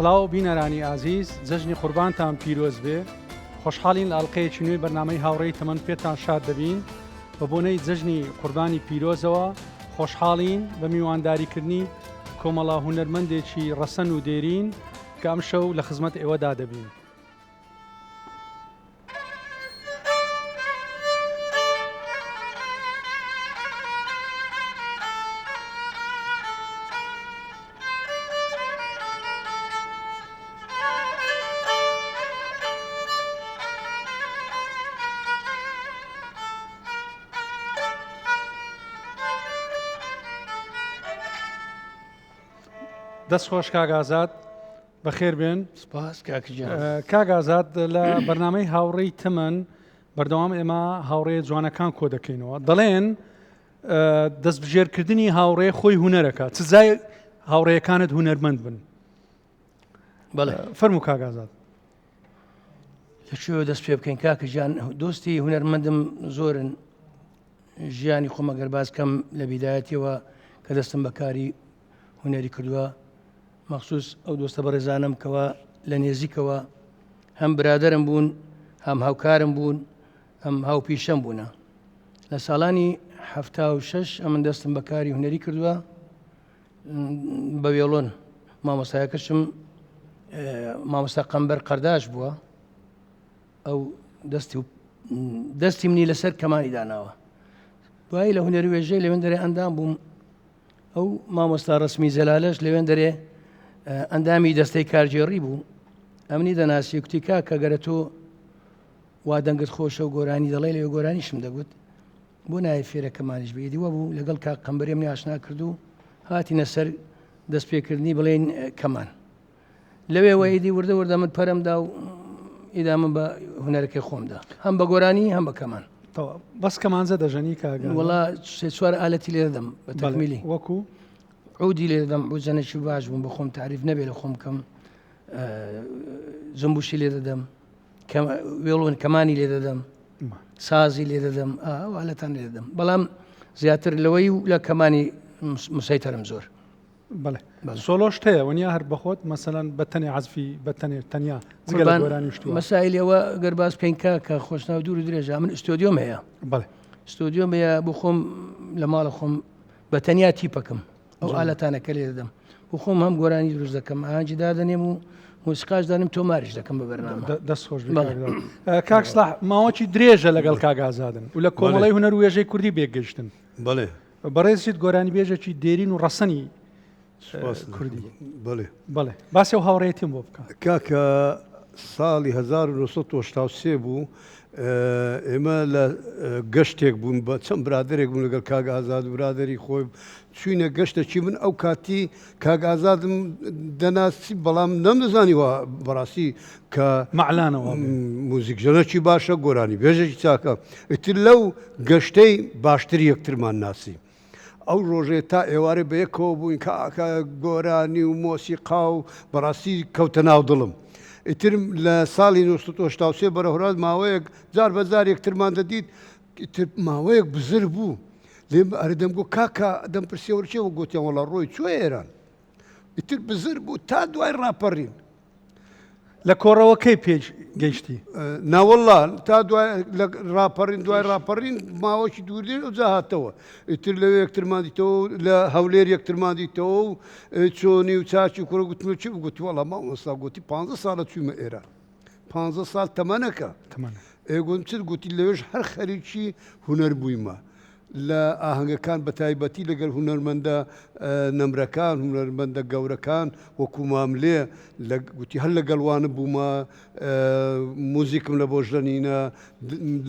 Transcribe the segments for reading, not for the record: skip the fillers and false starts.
سڵاو بینەرانی ئازیز جەژنی قوربانتان پیرۆز بێ خۆشحاڵین لە ئەڵلقەیەکی نوێی بەرنامەی هاوڕێی تەمەن پێتان شاد دەبین بە بۆنەی جەژنی قوربانی پیرۆزەوە خۆشحاڵین بە میوانداریکردنی کۆمەڵە هونەرمەندێکی ڕەسەن و دێرین کە ئەمشەو لە خزمەت ئێوەدا دەبین. دەست خۆش کاک ئازاد بەخێر بێن سپاس کاک گیان. کاک ئازاد لە بەرنامەی هاوڕێی تەمەن بەردەوام ئێمە هاوڕێ جوانەکان کۆ دەکەینەوە دەڵێن دەستبژێرکردنی هاوڕێ خۆی هوەرەکە چزای هاوڕێیەکانت هوەرمەند بن بەڵێ فەرموو کاک ئازاد. لە کوێوە دەست پێ بکەین کاکە گیان دۆستی هونەرمەندم زۆرن ژیانی خۆم ئەگەر باس کەم لە بیدایەتیەوە کە دەستم بەکاری هونەری کردووە مەخصوص ئەو دۆستە بەڕێزانم کەوا لە نێزیکەوە هەم برادرم بوون هەم هاوکارم بوون هەم هاوپیشەم بوونە لە ساڵانی 76 ئەمن دەستم بەکاری هونەری کردووە بە وێڵۆن مامۆستایەکەشم مامۆستا قەمبەر قەرداش بووە ئەو دەستی و دەستی منی لەسەر کەمانی داناوە دوایی لە هونەر وێژەی لەوێن دەرێ ئەندام بووم ئەو مامۆستا ڕسمی زەلالەش لەوێن دەرێ ئەندامی دەستەی کارگێڕی بوو ئەمنی دەناسی کوتی کاکە گەرە تۆ وا دەنگت خۆشە و گۆرانی دەڵێ لەوێ گۆرانیشم دەگوت بۆ نایە فێرە کەمانیش بێ ئیدی وابوو لەگەڵ کاک قەمبەری منی ئاشنا کرد و هاتینە سەر دەستپێکردنی بڵێین کەمان لەوێوە ئیدی وردە وردە من پەرم دا و ئیدامە بە هونەرەکەی خۆمدا هەم بە گۆرانی هەم بە کەمان بەس کەمانجە دەژەنی کاگە وڵا سێ چوار ئالەتی لێ دەدەم بە تەکمیلی وەکو عودی لێ دەدەم عوجەنێکی باش بووم بە خۆم تعریف نەبێ لە خۆم بکەم جنبوشی لێ دەدەم وێڵون کەمانی لێ دەدەم سازی لێ دەدەم ئالەتان لێ دەدەم بەڵام زیاتر لەوەی و لە کەمانی مسەیتەرم زۆر بەڵێ سۆلۆشت هەیە وەنیا هەر بەخۆت مەسەلەن بە تەنێ عەزفی بە تەنێ تەنیا جگە لە گۆرانی شتووە مەسایلی ئەوە گەر باس بکەین کاکە کە خۆشناو دوور و درێژە من ئستۆدیۆم هەیە بەڵێ ستۆدیۆم هەیە بۆ خۆم لە ماڵە خۆم بە تەنیا تیپەکەم ئەو ئالەتانە کە لێ دەدەم بۆ خۆم هەم گۆرانی دروست دەکەم ئاهەنگی دادەنێم و مۆسیقاش دانم تۆماریش دەکەم بە بەرنامە دەست خۆش کاک سڵاح ماوەکی درێژە لەگەڵ کاک ئازادن و لە کۆمەڵی هونەر و وێژەی کوردی بێگەیشتن بەڵێ بەڕێزیت گۆرانیبێژێکی دێرین و ڕەسەنی کوردی بەڵێ بەڵێ باسی ئەو هاوڕێیەتیم بۆ بکە. کاکە ساڵی 1983 بوو ئێمە لە گەشتێک بوون بە چەند برادێک بوون لەگەڵ کاک ئازاد و برادری خۆی چوینە گەشتەکی من ئەو کاتی کاک ئازادم دەناسی بەڵام نەمدەزانی وا بەڕاستی کە مەعلانەوە موزیکژەنەکی باشە گۆرانی بێژێکی چاکە ئیتر لەو گەشتەی باشتر یەکترمان ناسی ئەو ڕۆژێ تا ئێوارێ بە یەکەوە بووین کاکە گۆرانی و مۆسیقا و بەڕاستی کەوتە ناو دڵم ئیتر لە ساڵی 1983 بەرەهرات ماوەیەک جار بە جار یەکترمان دەدیت ئیتر ماوەیەک بزر بوو لێم ئەرێ دەمگۆ کاکە دەم پرسیەوە چێ گۆتیان وەڵا ڕۆی چۆ ئێران ئیتر بزر بوو تا دوای ڕاپەڕین. لە کۆڕەوە کەی پێ گەیشتی؟ ناوەڵا تا دوای لە ڕاپەڕین دوای ڕاپەڕین ماوەکی دوور درێژ ئەوجا هاتەوە ئیتر لەوێ یەکترمان دیتەوە و لە هەولێر یەکترمان دیتەوە و چۆنی و چاکی کوڕە گوتم چی بوو گوتی وەڵا مامۆستا گوتی پ ساڵە چوومە ئێران پ ساڵ تەمەنەکە ئێ گوتم چت گوتی لەوێش هەر خەریکی هونەر بوویمە لە ئاهەنگەکان بە تایبەتی لەگەل هونەرمەندە نەمرەکان، هونەرمەندە گەورەکان وەکوو ماملێ لە گوتی هەر لەگەڵ وانە بوومە، موزیکم لە بۆ ژەنینە،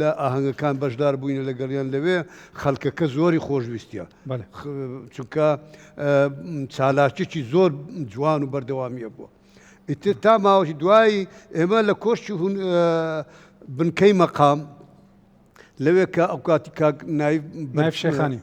لە ئاهەنگەکان بەشدار بووینە لەگەڵیان لەوێ خەڵکەکە زۆری خۆشویستیە چونکە چالاکیی زۆر جوان و بەردەوامیە بووە. ئیتر تا ماوەی دوایی ئێمە لە کۆشکی بنکەی مەقام لەوێ کە ئەوکاتی کاک نایف نایف شێخانی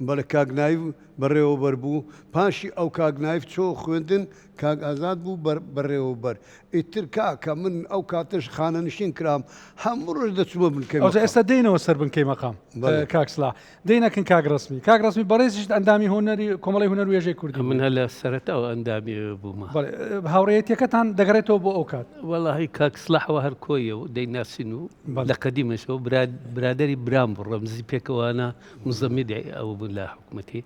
بەڵێ کاک نایف بەڕێوەبەر بوو پاشی ئەو کاک نایف چۆ خوێندن. کاک ئازاد بوو بە بەڕێوەبەر. ئیتر کاکە من ئەو کاتەش خانەنشین کرام هەموو ڕۆژ دەچوومە بنکەی ئەوجا مەقام. ئێستا دێینەوە سەر بنکەی مەقام بەڵێ. کاک سڵاح. دێینە کن کاک ڕەسمی. کاک ڕەسمی بەڕێزیشت ئەندامی هونەری کۆمەڵەی هونەر و وێژەی کوردی ئەمن بووی. هەر لە سەرەتاوە ئەندامی ئەوێ بوومە. بەڵێ هاوڕێیەتیەکەتان دەگەڕێتەوە بۆ ئەو کات. وەڵاهی کاک سڵاح وە هەر کۆیە و دەیناسین و بەڵێ. لە قەدیمەشەوە برا برادەری برام بوو ڕەمزی پێکەوانە مزەمیدی ئەو بوون لە حکومەتی.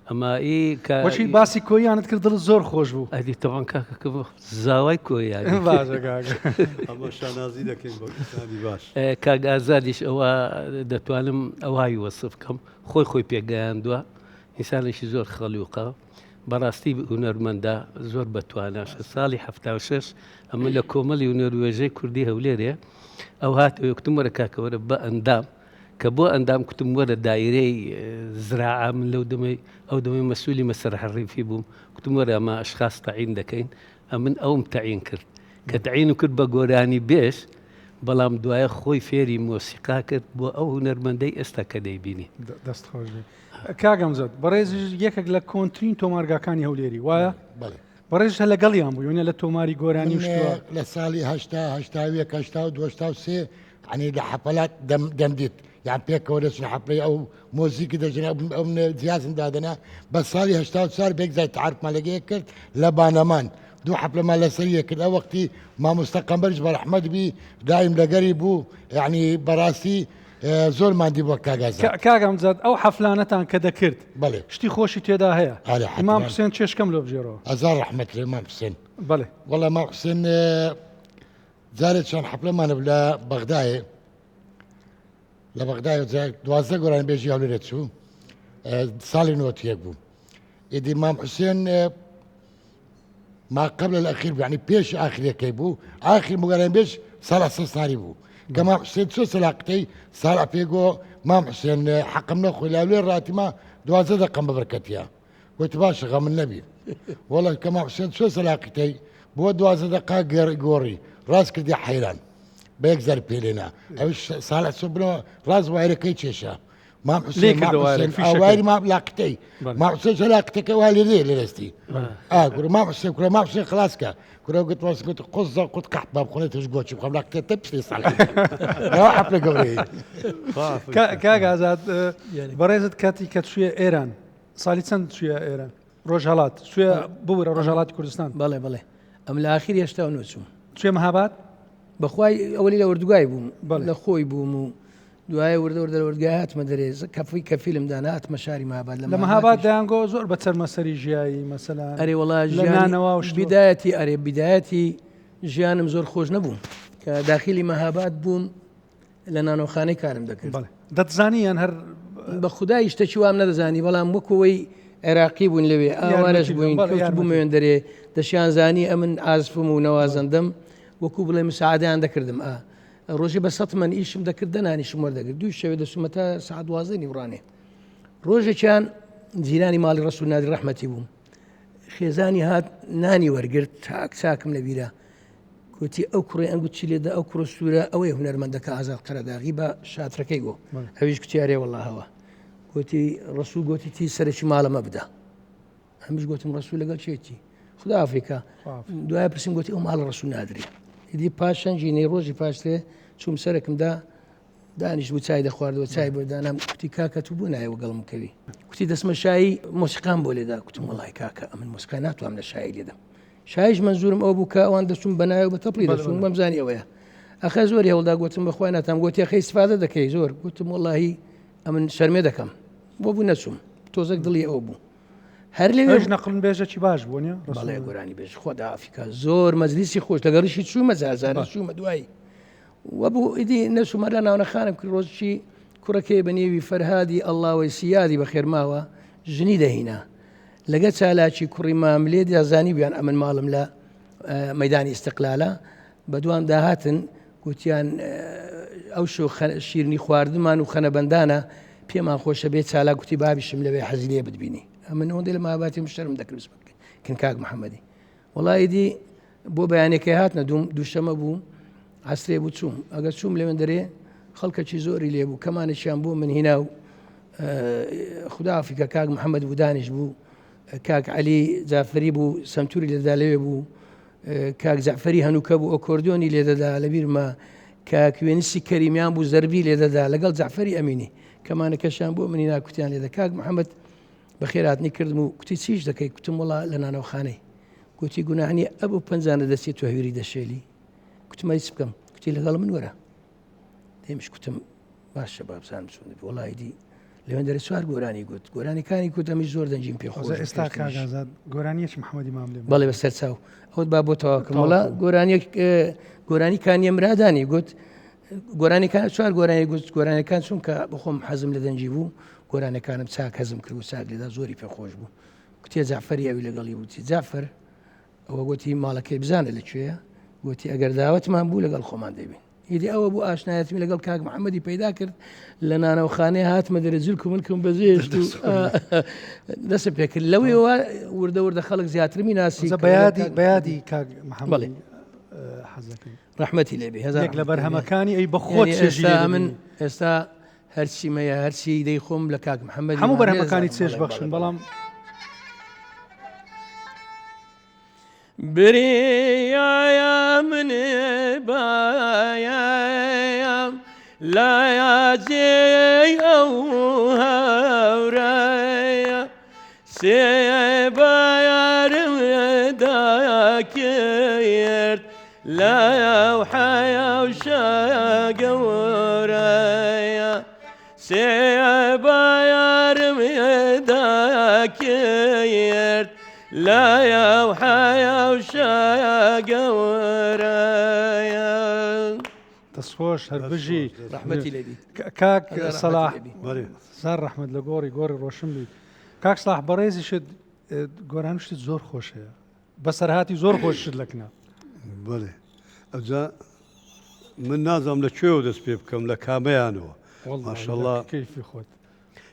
ئەما ئی کە وەچی باسی کۆییانت کرد دڵت زۆر خۆش بوو. ئەدی تەبعەن کاکە کە زاوای کۆییانی. باشە کاکە. ئەمە شانازی دەکەین بە ئینسانی باش. کاک ئازادیش ئەوە دەتوانم ئەوهای وەسف کەم خۆی خۆی پێگەیاندووە ئینسانێکی زۆر خەڵوقە بەڕاستی هونەرمەندە زۆر بەتواناشە ساڵی 76 ئەمە لە کۆمەڵی هونەروێژەی کوردی هەولێرێ ئەو هات ئەوێ کوتم وەرە کاکە وەرە بە ئەندام کە بۆ ئەندام کوتم وەرە دایرەی زراعە من لەو دەمەی ئەو دەمەی مەسوولی مەسرح ڕیفی بووم کوتم وەرە ئەمە ئەشخاص تەعین دەکەین ئەمن ئەوم تەعین کرد کە تەعین کرد بە گۆرانی بێژ بەڵام دوایە خۆی فێری مۆسیقا کرد بۆ ئەو هونەرمەندەی ئێستا کە دەیبینی. دەست خۆش بێ کاک ئەمجەد بەڕێزیش یەکێک لە کۆنترین تۆمارگاکانی هەولێری وایە؟ بەڵێ. بەڕێزیش هەر لەگەڵیان بووی وەنیە لە تۆماری گۆرانی و من شتوە؟ لە ساڵی هەشتا، 81، 82، 83 یعنی لە حەفلات دەم دەمدیت یان پێکەوە دەچنە حەفلەی ئەو مۆزیکی دەژەنە ئەو منە جیازم دادەنا بە ساڵی 84 بێک زای تەعارفمان لەگە یەک کرد لە بانەمان دوو حەفلەمان لەسەر یەک کرد ئەو وەختی مامۆستا قەمبەریش بە ڕەحمەت بی دایم لەگەری بوو یعنی بەڕاستی زۆر ماندی بووە کاک ئازاد. کاک ئەمجەد ئەو حەفلانەتان کە دەکرد بەڵێ. شتی خۆشی تێدا هەیە؟ ئەرێ ئیمام حەتمەن. حوسێن چێشکەم لۆ بگێڕەوە. هەزار ڕەحمەت لە ئیمام حوسێن. بەڵێ. وەڵا ئیمام حوسێن جارێ چەند حەفلەمان هەبوو لە بەغدایێ لە بەغدایێ جار 12 گۆرانیبێژی هەولێرێ چوو ساڵی 91 بوو ئیدی مام حوسێن ما قبل الاخير يعني پێش ئاخرەکەی بوو ئاخر مگەران بێژ ساڵح سەساری بوو کە مام حوسێن چۆ سەلاقتەی ساڵح پێگۆ مام حوسێن حەقم نەخۆی لاولێ ڕاتیما 12 دقم بەبرکەتیە گوتی باشە غەمن نەبی وەڵا کە مام حوسێن چۆ سەلاقتەی بۆ 12 دقا گۆڕی ڕاست کردی حەیران بە یەک زەر پێلێنا ئەوش ساڵح چۆ بنەوە ڕاست وایرەکەی کێشا مام حوسێن مام حوسێن ئاوایری مام لاقتەی مام حوسێن چە لاقتەکە وا لێ لێ لەدەستی ئا کورە مام حوسێن کورە مام حوسێن خلاص کە کورە گوت واس گوت قوزە قوت قەحپ بام خۆێ تش گۆچی بخۆم لاقتە تە پشتی ساڵ ئەوە حەفلە گەورەیە کاک ئازاد بەڕێزت کاتی کە چوویە ئێران ساڵی چەند چوویە ئێران ڕۆژهەڵات چوویە ببورە ڕۆژهەڵاتی کوردستان بەڵێ بەڵێ ئەم لە ئاخیر هێشتا و نۆچووم چوویە مەهاباد بەخوای ئەوەلی لە ئۆردوگای بووم لە خۆی بووم و دوایە وردە وردە لە ئۆردوگای هاتمە دەرێ کەفی کە فیلم دانا هاتمە شاری مەهاباد لە مەهاباد دەیانگۆ زۆر بە چەرمەسەری ژیایی مەسەلەن ئەرێ وەڵا لە ژیانی نانەوا و شتوە. بیدایەتی ئەرێ بیدایەتی ژیانم زۆر خۆش نەبوو کە داخلی مەهاباد بووم لە نانۆخانەی کارم دەکرد. بەڵێ دەتزانی یان هەر بە خودای شتەکی وام نەدەزانی بەڵام وەکوەی عێراقی بوون لەوێ ئاوارەش بووین کەوت بوومە وێندەرێ دەشیان زانی ئەمن عازفم و نەوازەندەم وەکو بڵێ مساعدەیان دەکردم ئا ڕۆژێ بە سەد من ئیشم دەکرد دە نانیشم وەردەگرت دوو شەوێ دەچوومە تا سەعات 12 نیوڕانێ ڕۆژێکیان جیرانی ماڵی ڕەسوول نادری ڕەحمەتی بووم خێزانی هات نانی وەرگرت چاک چاکم لەبیرە گوتی ئەو کوڕی ئەنگو چی لێدا ئەو کوڕە سوورە ئەوەی هونەرمەندەکە ئازاد قەرەداغی بە شاترەکەی گۆ ئەویش کوتیارێ وەڵاهەوە گوتی ڕسوول گوتی تی سەرەکی ماڵەمە بدە ئەمیش گوتم ڕسوول لەگەڵ چێتی خدا ئافریکا دوای پرسیم گوتی ئەو ماڵە ڕسوول نادری ئیدی پاش شەنجینەی ڕۆژی پاشترێ چوم سەرەکمدا دانیش بوو چای دەخواردەوە چای بۆ دانام کوتی کاکە تو بۆ نایەوە گەڵم کەوی کوتی دەسمە شایی مۆسیقام بۆ لێدا کوتم وڵای کاکە ئەمن مۆسیقا ناتوانم لە شایی لێدەم شایش مەنزورم ئەو بوو کە ئەوان دەچوون بەنایە بە تەپڵی دەچوون بەمزانی ئەوەیە ئەخە زۆری هەوڵدا گوتم بەخوای ناتام گوتی ئەخەی استفادە دەکەی زۆر گوتم وەڵاهی ئەمن شەرمێ دەکەم بۆ بوو نەچووم تۆزەک دڵی ئەو بوو هەر لەوێش نەقڵن بێژەکی باش بوو نیە بەڵێ گۆرانی بێژ خۆدا ئافریکا زۆر مەجلیسی خۆش لەگەڵیشی چوومە زازانە چوومە دوایی وەبوو ئیدی نەچوومە لە ناونەخانم کرد ڕۆژی کوڕەکەی بە نێوی فەرهادی ئەڵڵاوەی سیادی بەخێرماوە ژنی دەهینا لەگە چالاکی کوڕی ماملێ دەزانی بیان ئەمن ماڵم لە مەدانی ئیستقلالە بە دوام داهاتن گوتیان ئەو شو شیرنی خواردمان و خەنەبەندانە پێمان خۆشە بێ چالاک گوتی بابیشم لەوێ حەزی لێ بتبینی ئەمن ئەوەندەی لە ماباتیم شەرم دەکرد کن کاک محەممەدی وەڵا ئیدی بۆ بەیانەکەی هاتنە دوم دووشەمە بوو عسرێ بوو چووم ئەگەر چووم لەوێن دەرێ خەڵکەکی زۆری لێ بوو کەمانێکیان بۆ من هینا و خودافیکە کاک محەممەد بودانیش بوو کاک عەلی جافری بوو سەمتوری لێدا لەوێ بوو کاک جەعفەری هەنووکە بوو ئۆکۆردیۆنی لێدەدا لەبیرمە کاک وێنسی کەریمیان بوو زەربی لێدەدا لەگەڵ جەعفەری ئەمینی کەمانەکەشیان بۆ منی ناکوتیان لێدە کاک محەممەد بەخێراتنی کردم و کوتی چیش دەکەی کوتم وڵا لە نانەوخانەی گوتی گوناهنی ئەبوو پەنجانە دەچێت تو هەویری دەشێلی کوتمە هیچ بکەم کوتی لەگەڵ من وەرە دێمش کوتم باشە با بزانم چۆن دەبی وەڵا ئیدی لەوێن دەرێ چوار گۆرانی گوت گۆرانیەکانی گوت ئەمیش زۆر دەنگیم پێ خۆش ئێستا کاک ئازاد گۆرانیەکی محەممەدی مام لێ بەڵێ بە سەر چاو ئەوت با بۆ تەواوکەم وەڵا گۆرانیەک گۆرانی کانیە مرادانی گوت گۆرانیەکان چوار گۆرانی گوت گۆرانیەکان چونکە بخۆم حەزم لە دەنگی بوو گۆرانەکانم چاک هەزم کرد و چاک لێدا زۆری پێ خۆش بوو کوتێ جعفەری ئەوی لەگەڵی وتی جعفەر ئەوە گوتی ماڵەکەی بزانە لە کوێیە گوتی ئەگەر داوەتمان بوو لەگەڵ خۆمان دەبین ئیدی ئەوە بوو ئاشنایەتیم لەگەڵ کاک محەممەدی پەیدا کرد لە نانەوخانەی هاتمە دەرێ جلک و ملکم بەجێهێشت و دەستم پێ کرد لەوەیەوە وردە وردە خەڵک زیاترمی ناسی بەیادی بەیادی کاک محەممەد حەزەکەی ڕەحمەتی لێبێ هەزار لە بەرهەمەکانی ئەی بەخۆت ئێستا من ئێستا هەرچی مەیە هەرچی دەی خۆم لە کاک محەممەد هەموو بەرهەمەکانی چێژ بەخشن بەڵام بریایا من بایا لایا جێی ئەو هاورایە سێ بایارم داکرد لایا و حیا و شاگەورایە سێ بایارم داکرد لایا و حیا و شاگەورایە. دەستخۆش هەر بژی ڕەحمەتی لێبی کاک سەلاح زار ڕەحمەت لە گۆڕی گۆڕی ڕۆشن بی کاک سلاح بەڕێزیشت گۆرانشت زۆر خۆش هەیە بەسەرهاتی زۆر خۆشت لەکنە بەێ ئەجا من نازانم لە کوێوە دەست پێ بکەم لە کامەیانەوە ماشەڵا کەیفی خۆت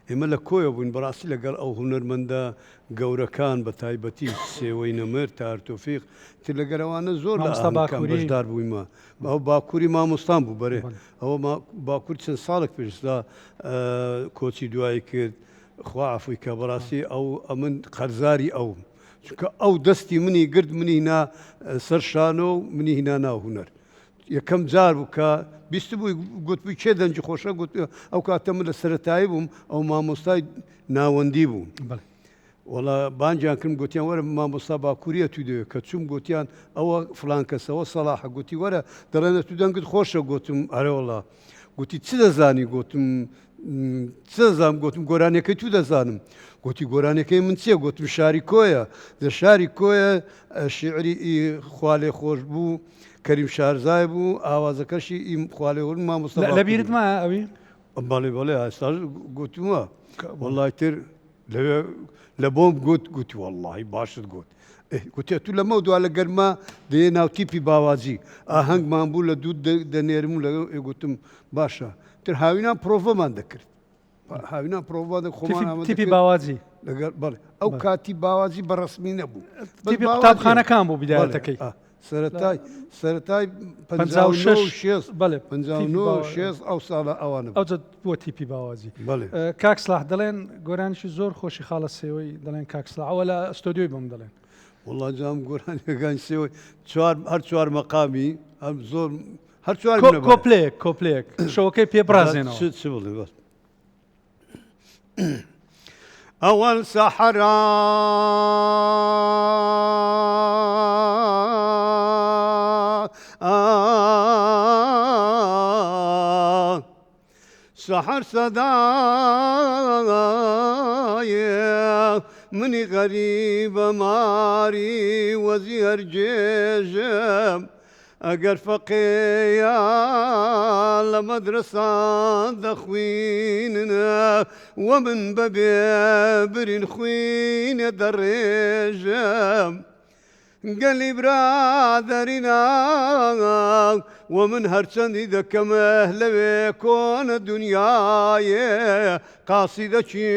ئێمە لە کۆیە بووین بەڕاستی لەگەڵ ئەو هونەرمەندە گەورەکان بە تایبەتی سێوەی نەمر تار تۆفیق تر لەگەر ئەوانە زۆر لە مامۆستا ئاهەنگەکان باکووری. بەشدار بوویمە ئەو باکووری مامۆستان بوو بەرێ ئەوە باکوور چەند ساڵێک پێشدا کۆچی دوایی کرد خوا عەفوی کە بەڕاستی ئەو ئەمن قەرزاری ئەوم چونکە ئەو دەستی منی گرت منی هینا سەر شانۆ و منی هینا ناو هونەر یەکەم جار بوو کە بیستبووی گوتبووی کێ دەنگی خۆشە گوت ئەو کاتە من لە سەرەتایی بووم ئەو مامۆستای ناوەندی بووم وەڵا بانگیان کردم گوتیان وەرە مامۆستا باکووریە تو دەوێت کە چوم گوتیان ئەوە فلان کەسەوە سەڵاحە گوتی وەرە دەڵێنە تو دەنگت خۆشە گوتم ئەرێ وەڵا گوتی چ دەزانی گوتم چ دەزانم گوتم گۆرانیەکەی تو دەزانم گوتی گۆرانیەکەی من چییە گوتم شاری کۆیە لە شاری کۆیە شیعری خوالێ خۆش بوو کەریم شارزای بوو ئاوازەکەشی ئیم خوالێ ورد مامۆستا لە بیرت مایە ئەوی؟ بەڵێ بەڵێ ئێستاش گوتووە وەڵای تر لەوێ لە بۆم گوت گوتی وەڵڵاهی باشت گوت گوتێ تو لەمە دوا لە گەرما دێ ناو تیپی باواجی ئاهەنگمان بوو لە دوو دەنێرم و لە گوتم باشە تر هاوینان پرۆڤەمان دەکرد هاوینان پرۆڤە خۆمان ئامادە تیپی کرد. باواجی لەگەڵ بەڵێ ئەو کاتی باوازی بە ڕەسمی نەبوو بەس تیپی باوازی قوتابخانەکان بوو بەڵێ، بدایەتەکەی ئا، سەرەتای سەرەتای 56 56 بەڵێ 59 6 ئەو ساڵە ئەوانە بوو. ئەوجا بووە تیپی باوازی بەڵێ. کاک سڵاح دەڵێن گۆرانیشی زۆر خۆشی خاڵە سێوەی دەڵێن کاک سڵاح ئەوە لە ستۆدیۆی بۆم دەڵێن. وەڵا جام گۆرانیەکانی سێوەی چوار هەر چوار مەقامی هەر زۆر هەر چوار کۆپلەیەک کۆپلەیەک شەوەکەی پێ بڕازێنەوە. چ بڵێ بەس. ئەوەل سەحرا سەحەر سەدایە منی غەریبە ماری وەزی هەرگێژم ئەگەر فەقێیە لە مەدرەسە دەخوینن وە من بەبێ برین خوینێ دەڕێژم گەلی برادەرینا وە من هەرچەندی دەکەم لەوێ کۆنە دونیایێ قاسیدەکی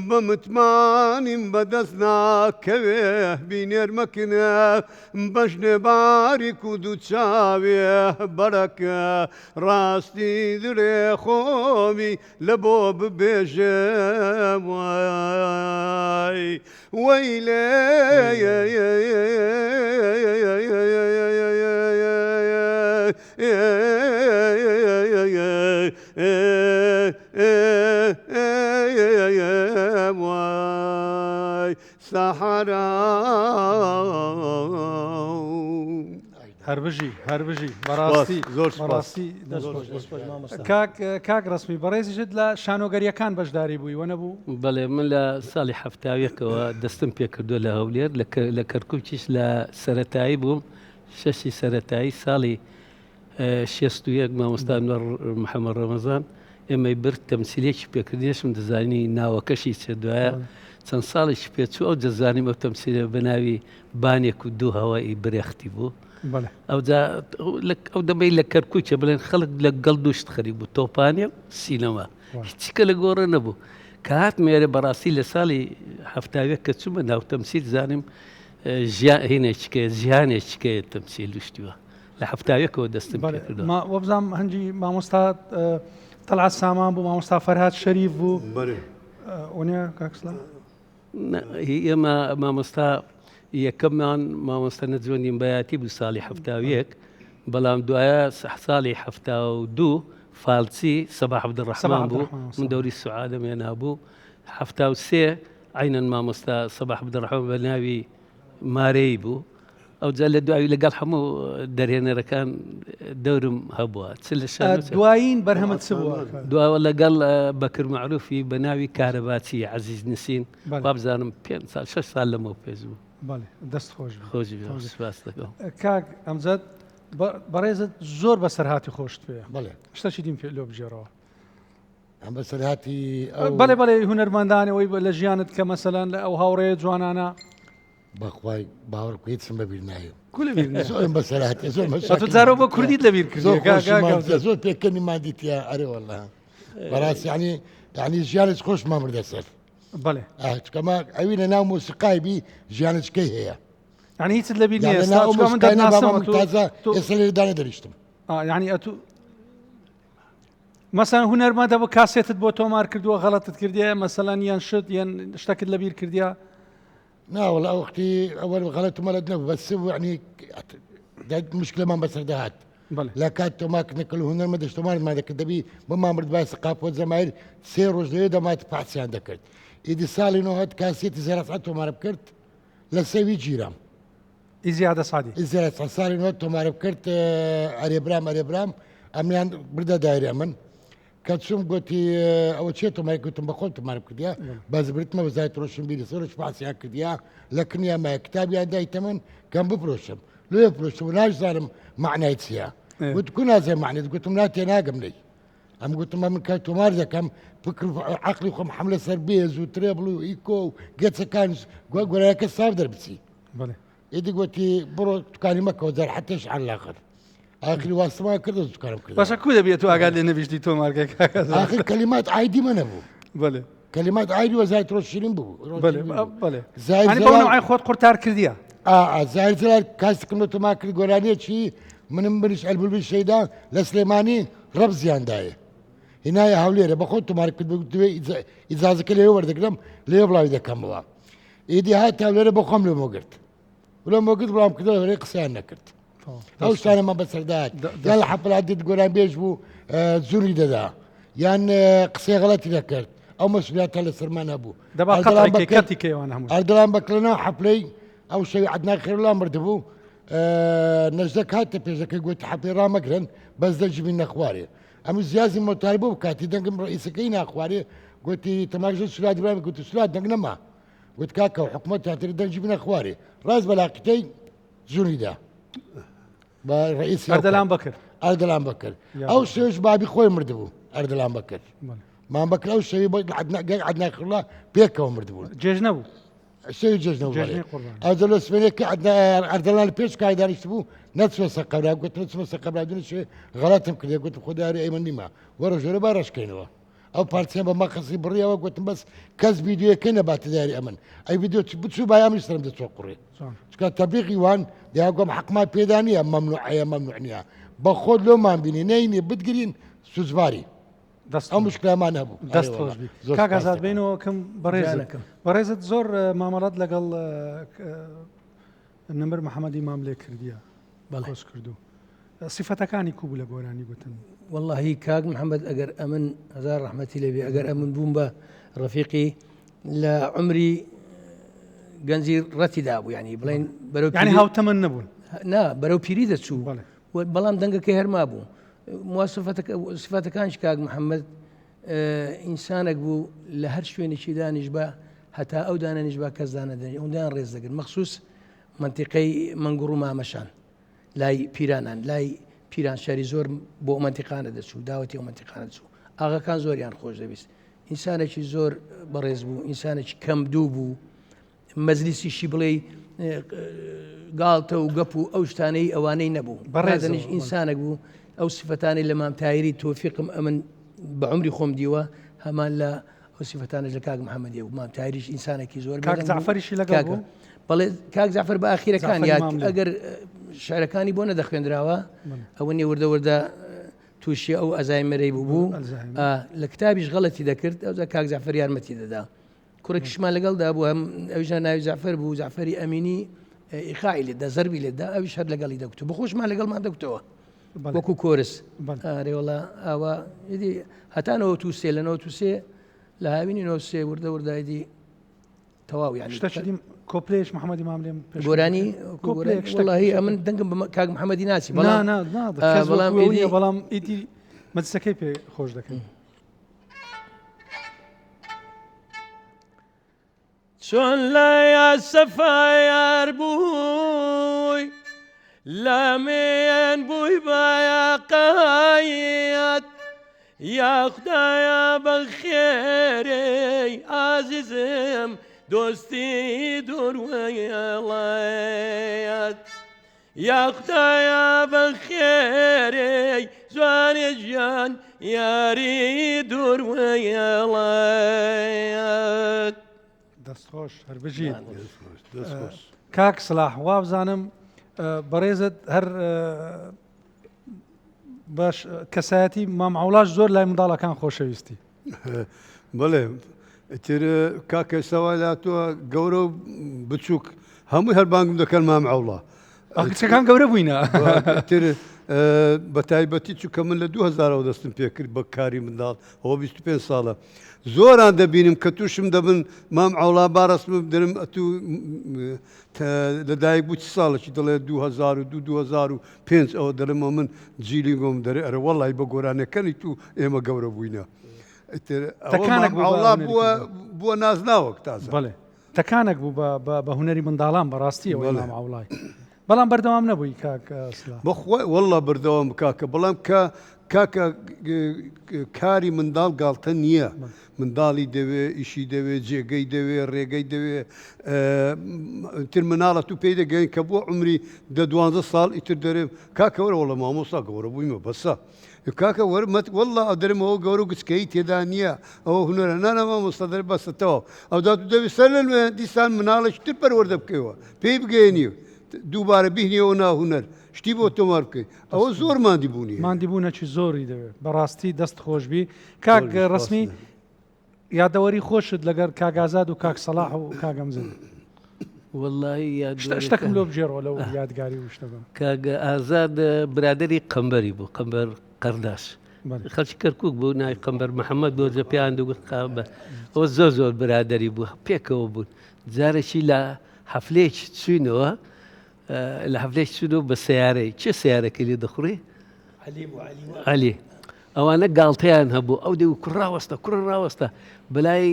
بە متمانیم بەدەست ناکەوێ بینێرمە کنە بەژنێ باریک و دوو چاوێ بەرەکە ڕاستی درێ خۆمی لە بۆ ببێژم وای وەیلێ وای سەحرا. هەربژی هەربژی بەڕاستی زۆر سپاس. بەڕاستی دەست خۆش دەست خۆش مامۆستا. کاک کاک ڕەسمی بەڕێزیشت لە شانۆگەریەکان بەشداری بووی وە نەبوو؟ بەڵێ من لە ساڵی حەفتاویەکەوە دەستم پێکردووە لە هەولێر لە کەرکوکیش لە سەرەتایی بووم شەشی سەرەتایی ساڵی 61 مامۆستا ئەنوەر محەممەد ڕەمەزان ئێمەی برد تەمسیلێکی پێکردێشم دەزانی ناوەکەشی چێ دوایە چەند ساڵێکی پێچوو ئەو دەزانیم ئەو تەمسیلە بە ناوی بانێک و دوو هەوای برێختی بوو ئەوجا ئەو دەمەی لە کەرکووکە بڵێن خەڵک لە گەڵ دوشت خەریک بوو تۆپانێ و سینەما هیچیکە لە گۆڕە نەبوو کە هات مێرە بەڕاستی لە ساڵی هەفتاوێک کە چوومە ناو تەمسیل زانیم ژیان هینێکیکە جیهانێکیکەیە تەمسیل شتیوە لە هەفتاوێکەوە دەستم پێکردووە. وەبزانم هەنگی مامۆستا تەلعەت سامان بوو مامۆستا فەرهاد شەریف بوو بەێ ئۆنیا کاکسلا هی ئێمە مامۆستا یەکەممان مامۆستا نەجوە نیمبایەتی بوو ساڵی 71 بەڵام دوایە ساڵی 72 فالچی سەباح عەبدولڕەحمان بوو من دەوری سوعادەم هێنابوو 73 عینەن مامۆستا سەباح عەبدولڕەحمان بە ناوی مارەی بوو ئەوجا لە دوایی لەگەڵ هەموو دەرهێنەرەکان دەورم هەبووە چ لە شانۆ چ- دوایین بەرهەمت چ بووە؟ دواوە لەگەڵ بەکر مەعروفی بە ناوی کارەباچی عەزیز نسین بەڵێ. وابزانم پێنج ساڵ شەش ساڵ لەمەو پێش بوو. بەڵێ دەست خۆش بێ. خۆش بێ، خۆش بێ. سپاس دەکەم. کاک ئەمجەد بەڕێزت زۆر بەسەرهاتی خۆشت پێیە. بەڵێ. شتەکی دیم پێ لۆ بگێڕەوە. ئەم بەسەرهاتی ئەو بەڵێ بەڵێ هونەرمەندانی ئەوەی لە ژیانت کە مەسەلەن لە ئەو هاوڕێ جوانانە. بەخوای باوەڕ بکە هیچم بەبیر نایە کو لەبیر نایە؟ زۆرم بەسەرهاتیە زۆر مەشاکل ئەتۆ جارەوە بۆ کوردیت لەبیر کردیە زۆر کاک خۆشمان کاک تیا زۆر پێکەنیمان دیتیە ئەرێ واللە بەڕاستی یعنی یعنی ژیانت خۆشمان بردە سەر بەڵێ ئاه، چونکە ما ئەوی لە ناو مۆسیقای بی ژیانچکەی هەیە یعنی هیچت لەبیر نییە یعنی ئێستا ناو چونکە من مۆسیقای نەبا دەتناسم من ئەتۆ تازە تۆ ئێستا لێرە دانەدەریشتم ئا، یعنی ئەتو مەسەن هونەرمەندە بۆ کاسێتت بۆ تۆمار کردووە غەڵەتت کردیە مەسەلەن یان شت یان شتەکت لەبیر کردیە نا وەڵا ئەو وەختی ئەوەل غەڵەت و مەلەت نەبوو بەس یعنی مشکلەمان بەسەر دەهات لە کات تۆماکردنەکە لە هونەرمە دەشتۆمارمان دەکرد دەبی بۆمان برد باسی قاپۆ جەمایر سێ ڕۆژ لەوێ دەمات پاسیان دەکرد ئیدی ساڵی نۆهەت کاسێتی زێرەسعەت تۆمارم کرد لە سەوی گیرام ئی زیادە سادی ئی زیادە ساڵی نۆ تۆمارم کرد ئەرێ برام ئەرێ برام ئەمیان بردە دایرە من کە چووم گۆتی ئەوە چیە تۆماری گوتم بە خۆم تۆمارم کردیە بەس بردمە وەزارەتی ڕۆشنبیری زۆرش باسیان کردیە لە کنیا مایە کتابیان دایتە من کەم بفرۆشم لێ فرۆشتم و ناشزانم معنای چییە گوت کو نازێ معنیت گوتم نا تێناگەم لێی ئەم گوتم من کە تۆمار دەکەم فکر و عەقڵی خۆم حەملە سەر بێز و treble و ئیکۆ و گەچەکان گۆرایەکە ساف دەربچی ئیدی گوتی بڕۆ دوکانی مەکەوە جار حتێش عەلاقت ئاخری واستمان کرد و دوکانم کرد باشە کو دەبێت تو ئاگات لێ نەبیشتی تۆمارکە کاکە ئاخر کەلیمات ئایدی مە نەبوو بەێ کەلیمات ئایدی وەزارەت ڕۆشنبیریم بوو بەێ بەێ زای بەو خۆت قورتار کردیە زاهیر جەلال کاستکم لە تۆمار کرد گۆرانیەکی منم منیش ئەلبولبی شەیدا لە سلێمانی ڕەبزیان دایە هینایە هەولێرە بەخۆ تۆمار کرد دوێ ئیجازەکە لێ وەردەگرم لێ بڵاوی دەکەمەوە ئیدی هات هەولێرە بۆ خۆم لێمەوە گرت لۆمەوە گرت بڵام کردەوە هەولێر قسەیان نەکرد ئەو شتانەمان بەسەردات یا لە حەپلات دێت گۆران بێژ بوو زوری دەدا یان قسەی غەڵەتی دەکرد ئەو مەسولیاتە لەسەرمان هەبوو ئەردەڵان بەکرنا حەپلەی ئەو شەوی عدنان خێرلا مردبوو نەژدە کاتە پێشەکەی گوت حەپی ڕامەگرن بەس دەنگی نەخوارێ ئەم زیازی مۆتار بوو کاتی دەنگم ڕئیسەکەی ناخوارێ گوتی تەماژە سولاد برامی گوتی سولاد دەنگ نەما گوت کاکە حکومەت تاتر دەنگی بنە خوارێ ڕاست بەلاقیتەی زونی دا بە ڕئیسی ئەردەلان بەکر ئەردەلان بەکر ئەو شەویش بابی خۆی مردبوو ئەردەلان بەکر مام بەکر ئەو شەوی بۆ عەدنان خڵا پێکەوە مردبوون جێژ نەبوو. شەوی جەژنە بوو بەڵێ. ئەوجا لە سبەینێ کە ئەردەڵان پێش کای دانیشت بوو نەچوە سەر قەبرا گوتم چمە سەر قەبرا دوێنێ شەوێ غەڵەتم کردێ گوتم خۆ دیاری ئەی من نیمە وەرە ژۆرە با ڕەشکەینەوە ئەو پارچەیان بە مەقەسی بڕیەوە گوتم بەس کەس ڤیدیۆیەکەی نەباتە دیاری ئەمن ئەی ڤیدیۆ بچوو با ئەمیش سەرم دەچوە قوڕێ چونکە تەبلیغی وان دیاگۆم حەقمان پێدا نییە مەمنوعەیە مەمنوع نییە بە خۆت لۆمان بینی نەینی بتگرین سوزباری دەست ئەو مشکلەمان هەبوو دەست خۆش بی کاک ئازاد بینەوە کەم بەڕێزەکەم بەڕێزت زۆر مامەڵەت لەگەڵ نمر محەممەدی مام لێ کردیە بەڵێ کردو سیفەتەکانی کو بوو لە گۆرانی گوتن؟ وەڵاهی کاک محەممەد ئەگەر ئەمن هەزار ڕەحمەتی لێبێ ئەگەر ئەمن بووم بە ڕەفیقی لە عمری گەنجی ڕەتی دابوو ینی بڵێن بەرەو ینی هاوتەمەن نەبوون نا بەرەو پیری دەچوو بەڵام دەنگەکەی هەرما بوو سفاتەکانش کاک محەممەد ئینسانێک بوو لە هەر شوێنێکی دانیش بە هەتا ئەو دانەنیش بە کەس دانەدەنی ئەوەندەیان ڕێز دەگرت مەخصوص منتیقەی مەنگوڕ و مامەشان لای پیرانان لای پیرانشاری زۆر بۆ ئەو مەنتیقانە دەچوو داوەتی ئەو مەنتیقانە دەچوو ئاغاکان زۆریان خۆش دەویست ئینسانێکی زۆر بەڕێز بوو ئینسانێکی کەم دوو بوو مەجلیسیشی بڵێ گاڵتە و گەپ و ئەو شتانەی ئەوانەی نەبوو بەڕێزنیش ئینسانێک بوو ئەو سفەتانی لە مام تایری تۆفیقم ئەمن بە عمری خۆم دیوە هەمان لە ئەو سیفەتانەش لە کاک محەممەدی بوو مام تایریش ئینسانێکی زۆر کاک جەعفەریشی لەگەڵ بوو؟ بەڵێ کاک جەعفەر بە ئاخیرەکان یاد ئەگەر شعرەکانی بۆ نەدەخوێندراوە ئەوە نیە وردە وردە تووشی ئەو ئەزایمەرەی بوو بوو لە کتابیش غەڵەتی دەکرد ئەوجا کاک جەعفەر یارمەتی دەدا کوڕێکیشمان لەگەڵدا بوو هەم ئەویش ناوی جەعفەر بوو جەعفەری ئەمینی ئیقاعی لێدا زەربی لێدا ئەویش هەر لەگەڵی دەگوت بەخۆشمان لەگەڵمان دەگوتەوە وەکو کۆرس ئارێ وەڵا ئاوا ئیدی هەتا 93 لە 93 لە هاوینی 93 وردە وردە ئیدی تەواو یانی شتەکی دیم کۆپلەیەک محەممەدی مام لێم پێش گۆرانی کۆپلەیەک شتێک وەڵاهی ئەمن دەنگم بە کاک محەممەدی ناچی نا بەڵام نا نا کەس بەڵام وەکو ئەو نییە ئیدی بەڵام ئیدی مەجلسەکەی پێ خۆش دەکەن. چۆن لە یاسەفا یار بووی لە مێن بووی بە یاقایەت یاخدایە بەخێرێی ئازیزم دۆستی دوور وەڵەت یاخدایە بەخێرێی جوانێ گیان یاری دوور وەڵەت. دەست خۆش هەر بژیت. کاک سلاح وابزانم بەڕێزت هەر باش کەسایەتی مام عەوڵاش زۆر لای منداڵەکان خۆشەویستی. بەڵێ ئیتر کاکە ئێستا وای لاتووە گەورە و بچووک هەمووی هەر بانگم دەکەن مام عەوڵا. کچەکان گەورە بووینە. ئیتر بە تایبەتی چونکە من لە 2000ەوە دەستم پێکرد بە کاری منداڵ ئەوە 25 ساڵە زۆران دەبینم کە تووشم دەبن مام عەوڵا با ڕەسمم بدەرم ئەتوو لەدایک بوو چ ساڵێکی دەڵێ 2002 2005 ئەوە دەڵێمەوە من جیلی گۆم دەرێ ئەرە وەڵی بە گۆرانەکەنی تو ئێمە گەورە بووینە ئیتر ئەوە تەکانێک مام بوو بە عەوڵا هونەری بووە منداڵان. بووە نازناوەک تازە. بەڵێ تەکانێک بوو بە بە بە هونەری منداڵان بەڕاستی ئەوەی بەڵێ. مام عەوڵای بەڵام بەردەوام نەبووی کاک سڵاح. بەخوای وەڵا بەردەوام کاکە بەڵام کە کاکە کاری منداڵ گاڵتە نییە منداڵی دەوێ ئیشی دەوێ جێگەی دەوێ ڕێگەی دەوێ تر مناڵە تو پێی دەگەین کە بۆ عمری دە دوانزە ساڵ ئیتر دەرێ کاکە وەرە وەڵا مامۆستا گەورە بوویمە بەسە کاکە وەر مەت والله ئەدرم ئەوە گەورە و گچکەیی تێدا نییە ئەوە هونەرە نانا مامۆستا دەرێ بەسە تەواو ئەودا تو دەبێ سەر لە نوێ دیسان مناڵێکی تر پەروەردە بکەیەوە پێی بگەیەنی دووبارە بهنیەوە ناو هونەر شتی بۆ تۆمار بکەی ئەوە زۆر ماندی بوونی هەیە. ماندی بوونەکی زۆری دەوێت بەڕاستی دەست خۆشبی کاک زۆر سپاس. ڕسمی یادەوەری خۆشت لەگەر کاک ئازاد و کاک سەڵاح و کاک ئەمزن وەڵڵاهی شتەکم یادگاریەکان لۆ بگێڕەوە لەو یادگاری و شتە بە. کاک ئازاد برادەری قەمبەری بوو قەمبەر قەرداش بەڵێ. خەڵکی کەرکوک بوو ناوی قەمبەر محەممەد بۆ جە پێیان دەگوت قەمبەر ئەوە زۆر زۆر برادەری بوو پێکەوە بوون جارێکی لە حەفلەیەکی چوینەوە لە حەفلەیەکی چوینەوە بە سەیارەی چێ سەیارەکەی لێ دەخوڕی عەلی بوو عەلی عەلی. ئەوانە گاڵتەیان هەبوو ئەو دەیگوت کوڕ ڕاوەستە کوڕە ڕاوەستە بەلای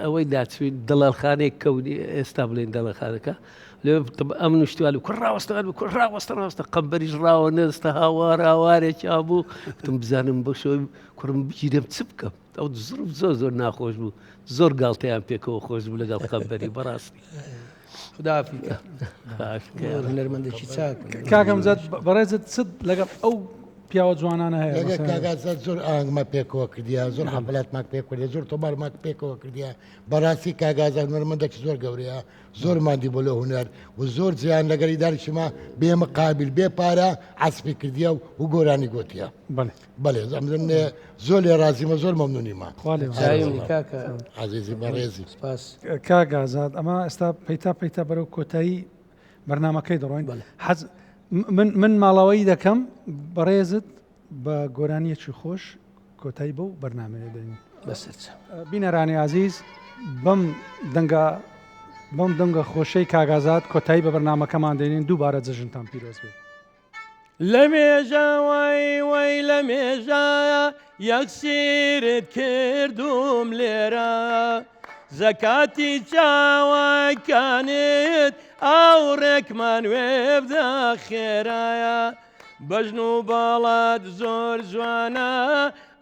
ئەوەی داچوین دەڵالخانەیەک کەونی ئێستا بڵێن دەڵەخانەکە لێ ئەم نوشتوال کوڕ ڕاوەستە کوڕ ڕاوەستە ڕاستە قەمبەریش ڕاوە نەستە هاوار هاوارێکی هەبوو وتم بزانم بۆ شۆی کوڕم بگیرم چ بکەم ئەو زڕف زۆر زۆر ناخۆش بوو زۆر گاڵتەیان پێکەوە خۆش بوو لەگەڵ قەمبەری بەڕاستی خدافیکە هونەرمەندێکی چاک کاکەم زاد بەڕێزت چت لەگەڵ ئەو پیاوە جوانانە هەیە لەگەڵ کاگازاد زۆر ئاهەنگمان پێکەوە کردیە زۆر حەفلاتمان پێک کردیە زۆر تۆمارمان پێکەوە کردیە بەڕاستی کاگازاد هونەرمەندێکی زۆر گەورەیە زۆر مادی بۆ لە هونەر و زۆر جیان لەگەری دانیشتما بێ مقابل بێ پارە عەسفی کردیە و گۆرانی گۆتیە بەڵێ بەڵێ ئەمن زۆر لێ ڕازیمە زۆر مەمنونیمە خوا لێ چاوی کاکە عەزیزی بەڕێزی سپاس کاک ئازاد ئەمە ئێستا پەیتا پەیتا بەرەو کۆتایی بەرنمەکەی دەڕۆین حەز من من ماڵەوەی دەکەم بەڕێزت بە گۆرانیەکی خۆش کۆتایی بەو بەرنمەیە دەین بەسەرچ بینەرانی ئازیز بەم دەنگە بەم دەنگە خۆشەی کاگازات کۆتایی بە بەرنمەکەمان دێنین دووبارە جەژنتان پیرۆز بێت. لە مێژە وەی وەی لە مێژە یەکسیرت کردوم لێرە زەکاتی چاوەکانت ئاوڕێکمان وێبدە خێرایە بەژن و باڵات زۆر جوانە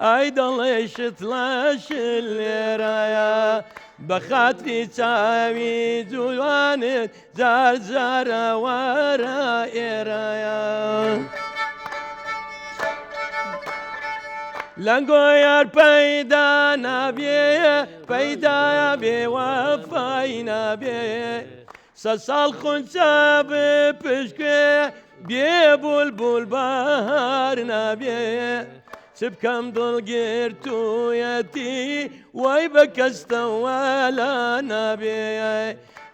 ئای دەڵێی شتڵە شل لێرەیە بە خاتری چاوی جوانت جار جارە وەرە ئێرەیە. لەنگۆ یار پەیدا نابێ پەیدا بێ وەفای نابێ سە ساڵ خونچە بپشکێ بێ بولبول بەهار نابێ چ بکەم دڵ گرتوویەتی وای بە کەستەوە لا نابێ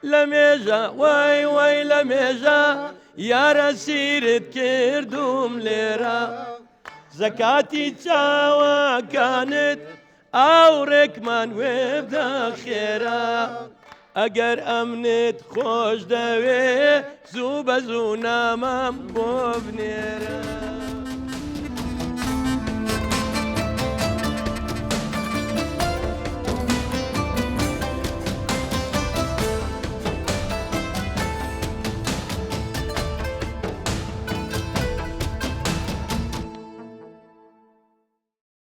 لە مێژە وای وای لە مێژە یارە سیرت کردوم لێرە زەکاتی چاوەکانت ئاوڕێکمان وێبدە خێرا ئەگەر ئەمنت خۆش دەوێ زوو بە زوو نامەم بۆ بنێرە.